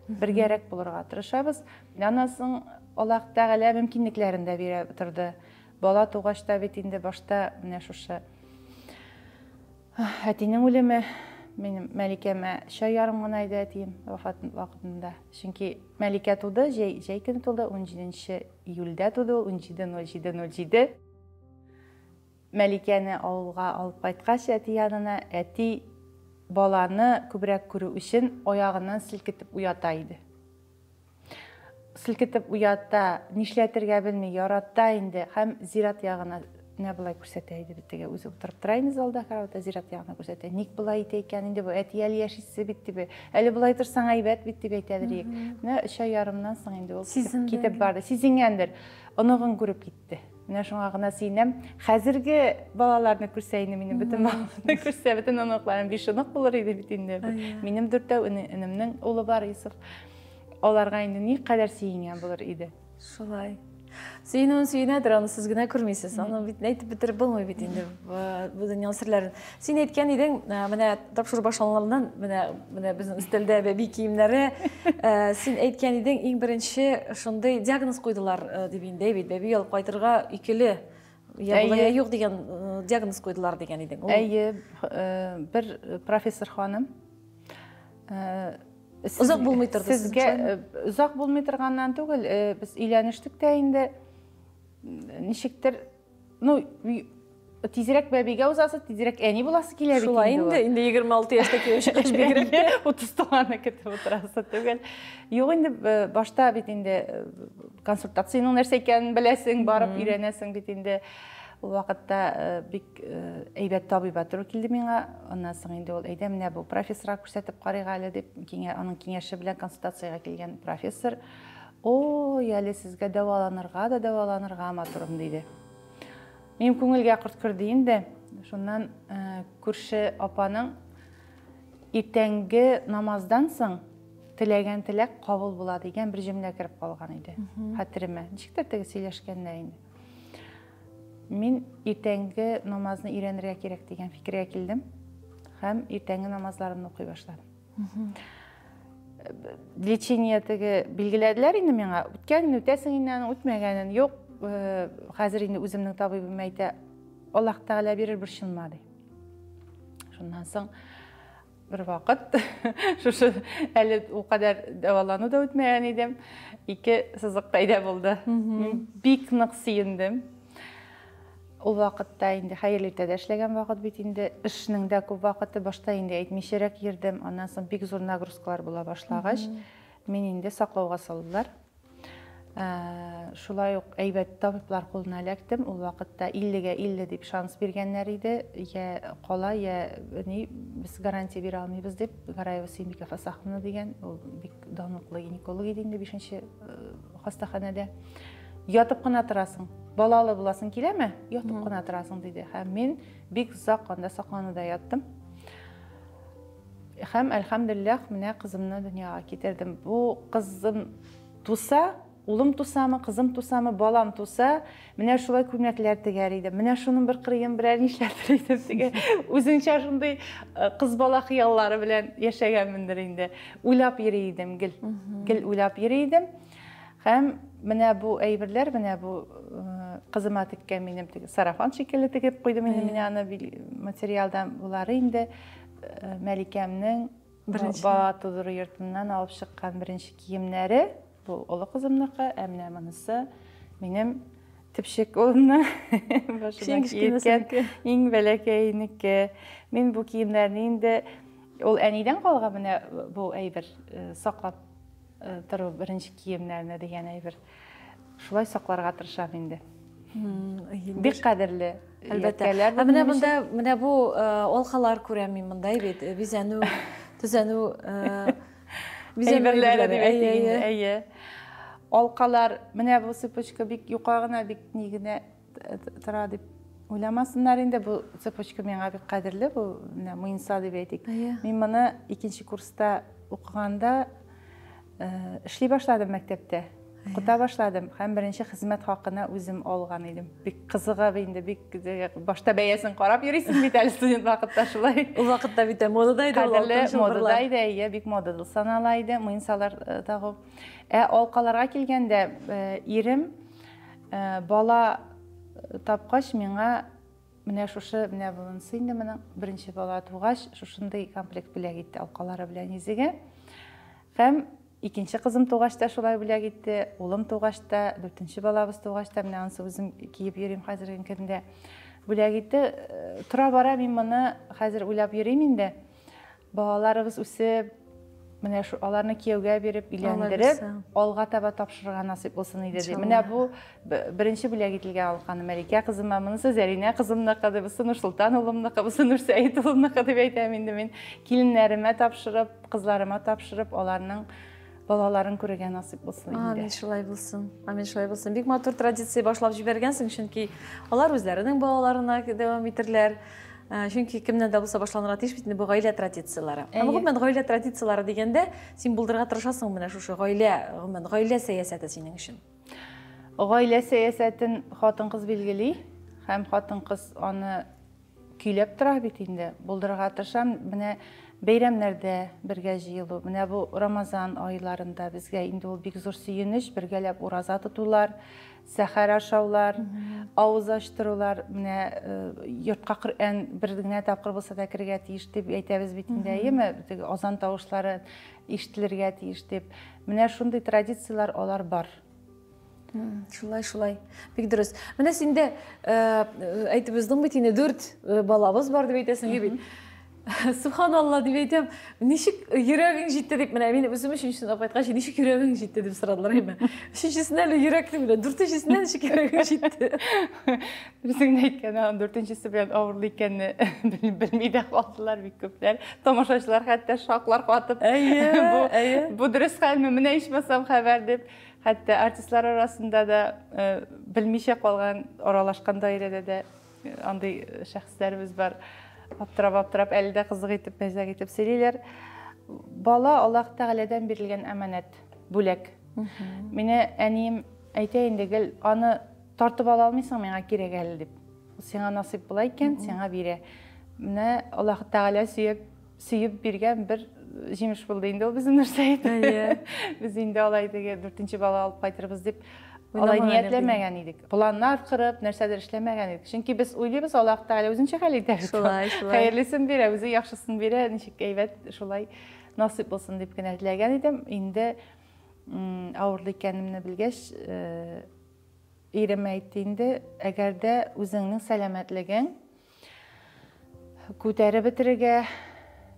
Бергәрәк булырга тырышабыз. Аннан соң Аллаһ Тәгалә мөмкинлекләрен дә бирә торды. Бала тугач та бит инде башта менә шушы әтинең үлеме, минем Мәликәмә чай ярым гына иде әтием вафат вакытында. Чөнки Мәликә туды, җәй, җәй көне туды, 17 июльдә туды ул, 17.07.07. Мәликәне авылга алып кайткач әти янына, әти баланы күбрәк күрү өчен аягыннан селкетеп уята иде. Селкетеп уята, нишләтергә белми, ярата инде һәм зират ягына менә болай күрсәтә иде бит теге үзе утырып тора инде залда караватта зират ягына күрсәтә. Ник болай итә икән инде бу әти әле яшисе бит дип. Әле болай торсаң әйбәт бит дип әйтәдер идек. Менә өч ай ярымнан соң инде ул китеп барды. Сизенгәндер. Оныгын күреп китте. Менә шуңа гына сөенәм. Хәзерге балаларны күрсә инде минем бөтен балаларны күрсә, бөтен оныкларым биш онык булыр иде бит инде. Минем дүртәү энемнең улы бар Юсуф. Аларга инде никадәр сөенгән булыр иде. Шулай. Сөенүен сөенәдер, аны сез генә күрмисез. Аны бит әйтеп бетереп булмый бит инде бу дөнья серләрен. Син әйткән идең, менә тапшыру башланганнан, менә менә безнең өстәлдә бәби киемнәре. Син әйткән идең, иң беренче шундый диагноз куйдылар дип инде, бит бәби алып кайтырга икеле я була, я юк дигән диагноз куйдылар дигән идең. Әйе, бер профессор ханым Озак булмый торды. Сезгә озак булмый торганнан түгел, без өйләнештек тә инде ничектер, ну, тизрәк бәбигә узасы, тизрәк әни буласы килә бит. Шулай инде, инде 26 яшьтә кияү чыккач бигрәк тә 30 туганы көтеп утырасы түгел. Юк инде башта бит инде консультациянең нәрсә икәнен беләсең, барып өйрәнәсең бит инде. Ул вакытта бик әйбәт табиба туры килде миңа. Аннан соң инде ул әйдә менә бу профессорга күрсәтеп карыйк әле дип, аның киңәше белән консультациягә килгән профессор, "Ой, әле сезгә дәваланырга да дәваланырга матурым", диде. Минем күңелгә корт керде инде. Шуннан күрше апаның иртәнге намаздан соң теләгән теләк кабул була дигән бер җөмлә кереп калган иде хәтеремә. Ничек тә теге сөйләшкәннәр инде. Мин иртәнге намазны өйрәнергә кирәк дигән фикергә килдем һәм иртәнге намазларымны укый башладым. Лечение теге билгеләделәр инде миңа. Үткәнен үтәсең инде, аның үтмәгәнен юк. Хәзер инде үземнең табибым әйтә, Аллаһ Тәгалә бирер борчылма ди. Шуннан соң бер вакыт шушы әле ул кадәр дәвалану да үтмәгән идем. Ике сызык пәйда булды. Мин бик нык сөендем. Ул вакытта инде хәерле иртәдә эшләгән вакыт бит инде. Эшнең дә күп вакыты башта инде әйтмичәрәк йөрдем. Аннан соң бик зур нагрузкалар була башлагач, мин инде саклауга салдылар. Шулай ук әйбәт табиблар кулына эләктем. Ул вакытта 50-гә 50 дип шанс биргәннәр иде. Я кала, я ни, без гарантия бирә алмыйбыз дип. Гараева Сөембикә Фасаховна дигән, ул бик данлыклы гинеколог иде инде 5-нче хастаханәдә. Ятып кына торасың. Балалы буласың киләме? Ятып кына торасың диде. Һәм мин бик озак анда саклануда яттым. Һәм әлхәмдүлилләһ, менә кызымны дөньяга китердем. Бу кызым туса, улым тусамы, кызым тусамы, балам туса, менә шулай күлмәкләр тегәр идем. Менә шуның бер кырыен берәр нишләтер идем дигән. Үзенчә шундый кыз бала хыяллары белән яшәгәнмендер инде. Уйлап йөри идем гел. Гел уйлап йөри идем. Һәм менә бу әйберләр, менә бу кызыма теккән минем теге сарафан шикелле тегеп куйдым инде менә аны материалдан булары инде Мәликәмнең бала тудыру йортыннан алып чыккан беренче киемнәре, бу олы кызымныкы, ә менә монысы минем төпчек улымның башына киеткән иң бәләкәйнеке. Мин бу киемнәрне инде ул әнидән калган менә бу әйбер саклап тору беренче киемнәрне дигән әйбер. Шулай сакларга тырышам инде. Бик кадерле. Әлбәттә. Ә менә монда менә бу алкалар күрәм мин монда бит. Бизәнү, төзәнү бизәнү әйберләре дип әйтик инде. Әйе. Алкалар, менә бу цепочка бик юка гына, бик ни генә тора дип уйламасыннар инде. Бу цепочка миңа бик кадерле, бу менә муенса дип әйтик. Мин моны икенче курста укыганда эшли башладым мәктәптә. Укыта башладым һәм беренче хезмәт хакына үзем алган идем. Бик кызыгып инде, бик башта бәясен карап йөрисең бит әле студент вакытта шулай. Ул вакытта бит модада иде ул алтын чылбырлар. Модада иде, әйе, бик модада санала иде муенсалар тагу. Ә алкаларга килгәндә, ирем бала тапкач миңа менә шушы, менә булынсы инде моның беренче бала тугач, шушындый комплект бүләк итте алкалары белән йөзеге. Һәм икенче кызым тугач та шулай бүләк итте, улым тугач та, дүртенче балабыз тугач та, менә анысы үзем киеп йөрим хәзерге көндә. Бүләк итте. Тора-бара мин моны хәзер уйлап йөрим инде. Балаларыбыз үсеп, менә шу аларны кияүгә биреп, өйләндереп, алга таба тапшырырга насыйп булсын иде дип. Менә бу беренче бүләк ителгән алканы Мәликә кызыма, монысы Зәринә кызымныкы, бусы Нурсолтан улымныкы, бусы Нурсәет улымныкы дип әйтәм инде мин. Киленнәремә тапшырып, кызларыма тапшырып, аларның балаларын күрергә насыйп булсын инде. Амин, шулай булсын. Амин, шулай булсын. Бик матур традиция башлап җибәргәнсең, чөнки алар үзләренең балаларына дәвам итерләр. Чөнки кемнән дә булса башланырга тиеш бит инде бу гаилә традицияләре. Һәм гомумән гаилә традицияләре дигәндә, син булдырырга тырышасың менә шушы гаилә, гомумән гаилә сәясәте синең өчен. Гаилә сәясәтен хатын-кыз билгели һәм хатын-кыз аны көйләп тора бит инде. Булдырырга тырышам. Менә бәйрәмнәрдә бергә җыелу, менә бу Рамазан айларында безгә инде ул бик зур сөенеч, бергәләп ураза тотулар, сәхәр ашаулар, авыз ачтырулар, менә йортка Коръән бер генә тапкыр булса да керергә тиеш дип әйтәбез бит инде, әйеме? Теге азан тавышлары ишетелергә тиеш дип. Менә шундый традицияләр алар бар. Шулай, шулай. Бик дөрес. Менә син дә әйтеп уздың бит инде, 4 балабыз бар дип әйтәсең бит. Субханалла дип әйтәм, ничек йөрәгең җитте дип, менә мин үзем өченчесен алып кайткач, ничек йөрәгең җитте дип сорадылар әйме. Өченчесенә әле йөрәк дип, дүртенчесенә ничек йөрәгең җитте? Дөресен әйткәндә, аның дүртенчесе белән авырлы икәнне белми дә калдылар бик күпләр. Тамашачылар хәтта шаклар катып. Әйе, әйе. Бу дөрес хәлме? Менә ичмасам хәбәр дип. Хәтта артистлар арасында да белмичә калган, аралашкан даирәдә дә андый шәхесләребез бар. Аптырап-аптырап, әле дә кызык итеп, мәзәк итеп сөйлиләр. Бала Аллаһ Тәгаләдән бирелгән әманәт, бүләк. Мине әнием әйтә инде гел, аны тартып ала алмыйсың, миңа кирәк әле дип. Сиңа насыйп була икән, сиңа бирә. Менә Аллаһ Тәгалә сөеп биргән бер җимеш булды инде ул безнең Нурсәет. Без инде алай теге дүртенче бала алып кайтырбыз дип алай ниятләмәгән идек. Планнар корып, нәрсәдер эшләмәгән идек. Чөнки без уйлыйбыз, Аллаһ Тәгалә үзенчә хәл итә. Шулай, шулай. Хәерлесен бирә, үзе яхшысын бирә, ничек әйбәт, шулай насыйп булсын дип кенә теләгән идем. Инде авырлы икәнемне белгәч, ирем әйтте инде, әгәр дә үзеңнең сәламәтлегең күтәреп бетерергә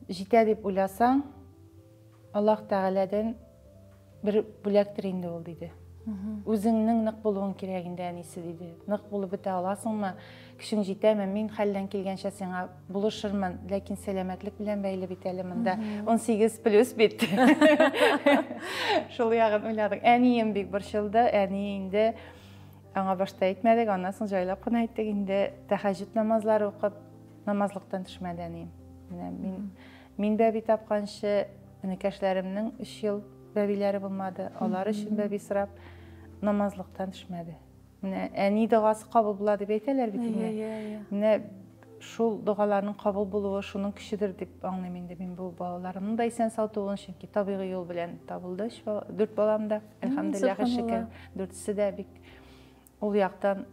җитә дип уйласаң, Аллаһ Тәгаләдән бер бүләктер инде ул, диде. Үзеңнең нык булуың кирәк инде, әнисе, диде. Нык булып бетә аласыңмы? Көчең җитәме? Мин хәлдән килгәнчә сиңа булышырмын, ләкин сәламәтлек белән бәйле бит әле монда. 18 плюс бит. Шул ягын уйладык. Әнием бик борчылды. Әни инде аңа башта әйтмәдек, аннан соң җайлап кына әйттек инде. Тәһәҗҗүд намазлары укып, намазлыктан төшмәде әнием. Менә мин бәби тапканчы энекәшләремнең 3 ел бәбиләре булмады. Алар өчен бәби сорап намазлыктан төшмәде. Менә әни догасы кабул була дип әйтәләр бит инде. Менә шул догаларның кабул булуы шуның көчедер дип аңлыйм инде мин бу балаларымның да исән сау тууын, чөнки табигый юл белән табылды 4 балам да. Әлхәмдүлилләһ, шөкер, дүртесе дә бик ул яктан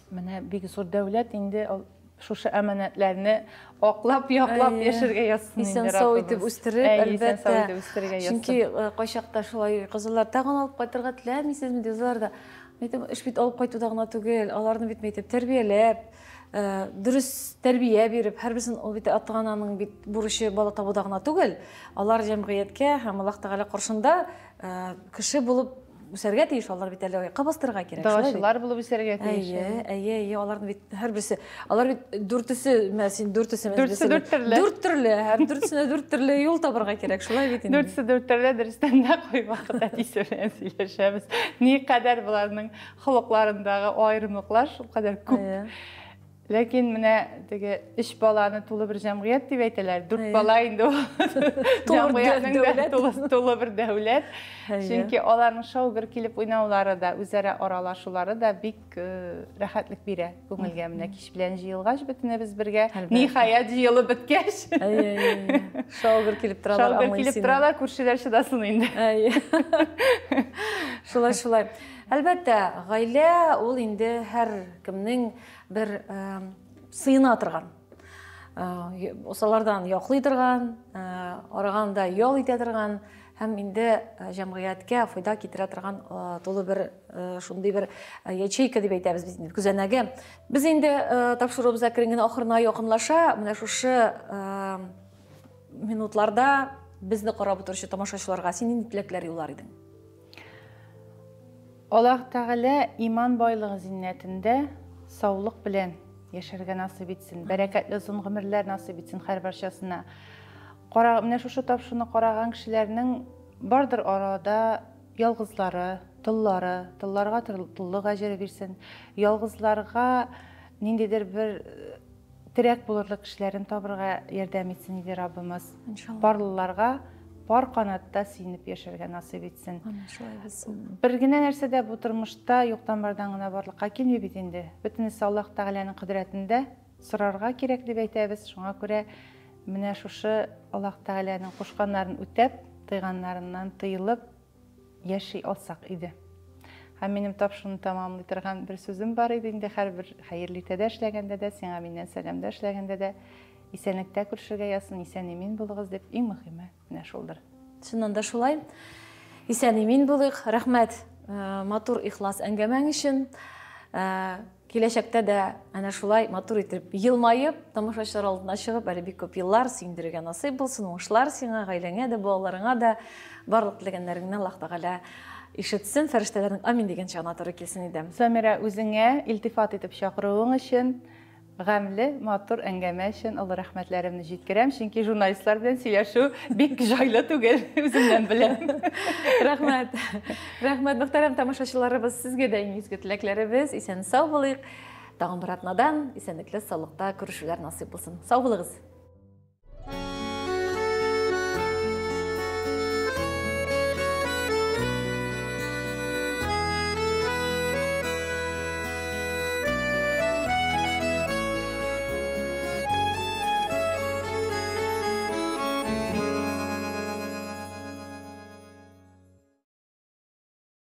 менә бик зур дәүләт инде ул шушы әманәтләрне аклап, яклап яшәргә язсын инде. Исән сау итеп үстереп, әлбәттә. Чөнки кайчакта шулай кызлар тагын алып кайтырга теләмисезме дип язалар да. Әйтәм, эш бит алып кайтуда гына түгел, аларны бит әйтеп тәрбияләп, дөрес тәрбия биреп, һәрберсен ул бит ата-ананың бит бурычы бала табуда гына түгел, алар җәмгыятькә һәм Аллаһ Тәгалә каршында кеше булып үсәргә тиеш, алар бит әле аякка бастырырга кирәк. Дагачылар булып үсәргә тиеш. Әйе, әйе, әйе, аларны бит һәрберсе, алар бит дүртесе, менә син дүртесе, дүртесе дүрт төрле. Дүрт төрле, һәр дүртесенә дүрт төрле юл табырга кирәк, шулай бит инде. Дүртесе дүрт төрле, дөрестән дә кайвакыт әтисе белән сөйләшәбез. Никадәр боларның холыкларындагы аерымлыклар шулкадәр күп. Ләкин менә теге өч баланы тулы бер җәмгыять дип әйтәләр. Дүрт бала инде ул. Җәмгыятьнең дә тулы, тулы бер дәүләт. Чөнки аларның шау-гөр килеп уйнаулары да, үзара аралашулары да бик э, рәхәтлек бирә күңелгә. Менә кич белән җыелгач бөтенебез бергә, ниһаять җыелып беткәч. Шау-гөр килеп торалар. Шау-гөр килеп торалар, күршеләр чыдасын инде. Шулай, шулай. Әлбәттә, гаилә ул инде һәркемнең бер сыена торган, осалардан яклый торган, арыганда ял итә торган һәм инде җәмгыятькә файда китерә торган тулы бер шундый бер ячейка дип әйтәбез без инде, күзәнәге. Без инде тапшыруыбыз әкрен генә ахырына якынлаша. Менә шушы минутларда безне карап утыручы тамашачыларга син нинди теләкләр юллар идең? Аллаһ Тәгалә иман байлыгы зиннәтендә саулык белән яшәргә насыйп итсен, бәрәкәтле озын гомерләр насыйп итсен һәрбарчасына. Кара, менә шушы тапшыруны караган кешеләрнең бардыр арада ялгызлары, толлары, толларга толлык әҗере бирсен, ялгызларга ниндидер бер Терәк булырлык кешеләрен табырга ярдәм итсен иде Раббымыз. Иншалла. Парлыларга пар канатта сөенеп яшәргә насыйп итсен. Амин, шулай булсын. Бер генә нәрсә дә бу тормышта юктан бардан гына барлыкка килми бит инде. Бөтенесе Аллаһ Тәгаләнең кодрәтендә. Сорарга кирәк дип әйтәбез. Шуңа күрә менә шушы Аллаһ Тәгаләнең кушканнарын үтәп, тыйганнарыннан тыелып, яши алсак иде. Һәм минем тапшыруны тәмамлый торган бер сүзем бар иде инде, һәрбер хәерле иртәдә эшләгәндә дә, сиңа миннән сәламдә эшләгәндә дә, исәнлектә күрешергә язсын, исән-имин булыгыз дип, иң мөһиме менә шулдыр. Чыннан да шулай. Исән-имин булыйк. Рәхмәт, матур ихлас әңгәмәң өчен. Киләчәктә дә әнә шулай матур итеп елмаеп, тамашачылар алдына чыгып, әле бик күп еллар сөендерергә насыйп булсын, уңышлар сиңа, гаиләңә дә, балаларыңа да, барлык теләгәннәреңне Аллаһ Тәгалә ишетсен, фәрештәләрнең амин дигән чагына туры килсен иде. Самира, үзеңә илтифат итеп чакыруың өчен, гамьле, матур әңгәмә өчен олы рәхмәтләремне җиткерәм, чөнки журналистлар белән сөйләшү бик җайлы түгел, үземнән беләм. Рәхмәт. Рәхмәт, мөхтәрәм тамашачыларыбыз, сезгә дә иң изге теләкләребез. Исән-сау булыйк. Тагын бер атнадан исәнлекле саулыкта күрешүләр насыйп булсын. Сау булыгыз.